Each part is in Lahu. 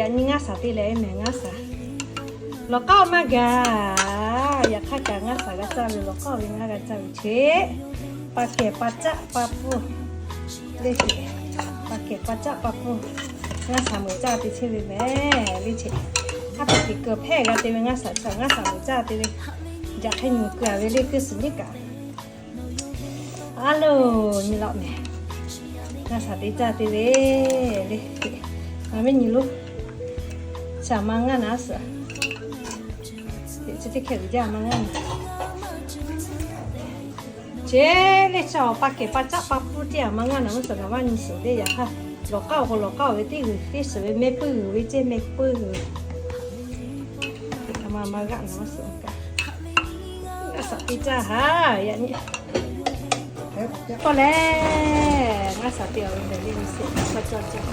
Yaꞈ nyi ngaˇ shaˍ te leh mehˍ ngaˇ shaˍ. Lawˬ k'aˉ-oˬ maˇ gaˬ. Yaꞈ hk'aˇ kaꞈ ngaˇ shaˍ g'a caˇ ve, lawˬ k'aˉ-oˬ ve ngaˇ g'a caˇ ve chi. Pa kehˬ pa caˆ pa pfuhˇ le chi. Pa kehˬ pa caˆ pa pfuhˇ. Ngaˇ shaˍ meuˍ caˇ te chehˇ ve mehˍ le chi. Aˉ pa kehˬ kuiˬ hpehˇ g'a te ve ngaˇ shaˍ chi, ngaˇ shaˍ meuˍ caˇ te ve. Jaꞈ hk'e nyi kuiˬ-a ve le kuiˬ suhˍ liˇ kaꞈ. A loˬ, nyi law mehˍ. Ngaˇ shaˍ te caˇ te ve le. Ngaˬ mehˆ nyi loˉ. Shaˍ ma ngaˇ naˍ suhˍ. Teꞈ chi teˇ hkeh uiˍ jaˇ ma ngaˇ naˍ. Cheˇ le, chaw pa kehˬ pa caˆ pa pfuhˇ teˇ aˬ ma ngaˇ naˍ mvuhˇ suhˍ naˍ maˇ nyi suhˍ le. Yaꞈ hk'aˇ lawˬ k'aˉ-oˬ k'o lawˬ k'aˉ-oˬ ve teˇ g'uiˬ teˇ suhˍ ve mehˆ puiˉ g'uiˬ ve ceˇ, mehˆ puiˉ g'uiˬ. Aˬ ma ma g'aˆ naˍ mvuhˇ suhˍ kaꞈ. Ngaˇ shaˍ te caˇ haˍ yaꞈ nyi. K'oˆ leh, ngaˇ shaˍ te-a ve lehˬ le, nyi sheˍ hk'aw cawˇ cawˇ.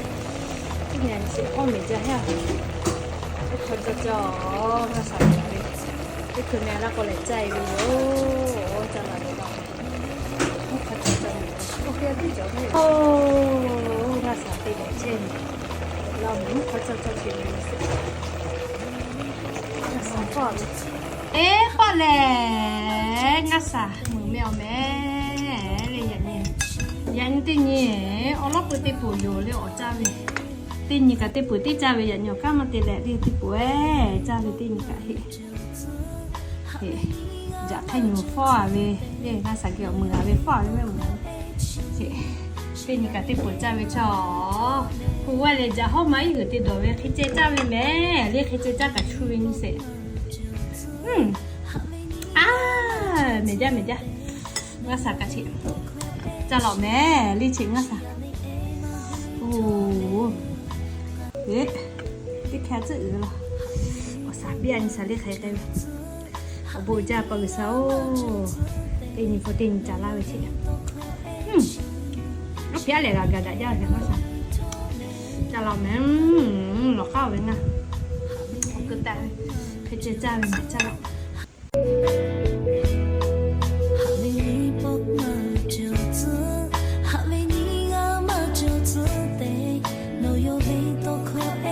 Teˇ nyi sheˍ hk'awˇ mehˍ jaˇ haˉ. Hk'aw cawˇ cawˇ, ngaˇ shaˍ te ve. Teˇ hkui meh laˇ k'o lehˬ caˇ-e ve yoˬ. Caˇ la ve laˇ. Hk'aw cawˇ cawˇ. Oˇ, ngaˇ shaˍ te lehˬ chehˇ ve. Laˇ mvuhˇ hk'aw cawˇ cawˇ chi ve nyi sheˍ. Ngaˇ shaˍ hpawˇ ve. Eˬ, k'oˆ lehˬ, ngaˇ shaˍ meuˍ meh awˬ mehˍ le yaꞈ nyi. Yaꞈ nyi teˇ nyi awˬ lawˉ peu teˇ peuˬ yoˬ le awˬ caˇ ve. Teˇ nyi kaꞈ teˇ peuˬ teˇ caˇ ve yaꞈ nyi awˬ kanˉ maˇ te leh le teˇ peuˬ-e caˇ ve teˇ nyi kaꞈ heˆ. Jaꞈ hk'e nyi fawˇ-a ve le, ngaˇ shaˍ geh awˬ meuˍ-a ve fawˇ-a ve mehˆ meuˍ-a ve. Teˇ nyi kaꞈ teˇ peuˬ caˇ ve chaw. Pu g'aˇ lehˬ jaꞈ hawˉ ma iˉ g'uiˬ te dawˬ ve hk'e ceh caˇ ve mehˍ le, hk'e ceh caˇ kaꞈ chu ve nyi sheˍ. A, mehˍ jaˇ mehˍ jaˇ. Ngaˇ shaˍ kaꞈ chi. Caˇ law mehˍ le chi ngaˇ shaˍ. Oˬ, teˇ hkeh tcuhˆ uiˍ ve laˬ. Awˬ shaˍ biˇ-a nyi shaˍ le hk'e k'ai ve. Awˬ bon jaˇ pa G'uiˬsha-oˬ, teˇ nyi hpu teˇ nyi ca laˇ ve chi. Aˉ hpiˇ-aˉ lehˬ g'a gaˬ daꞈ jaˇ ve ngaˇ shaˍ. Caˇ law mehˍ, lawˬ k'aˉ-oˬ ve ngaˇ. Awˬ keu taˆ ve, hk'e ceh caˇ ve mehˍ caˇ law. Haꞈ ve nyi pawˆ maˇ cawˬ tcuhˉ, haꞈ ve nyi g'aˇ maˇ cawˬ tcuhˉ te, nawˬ yawˇ ve tawˇ hkawˇ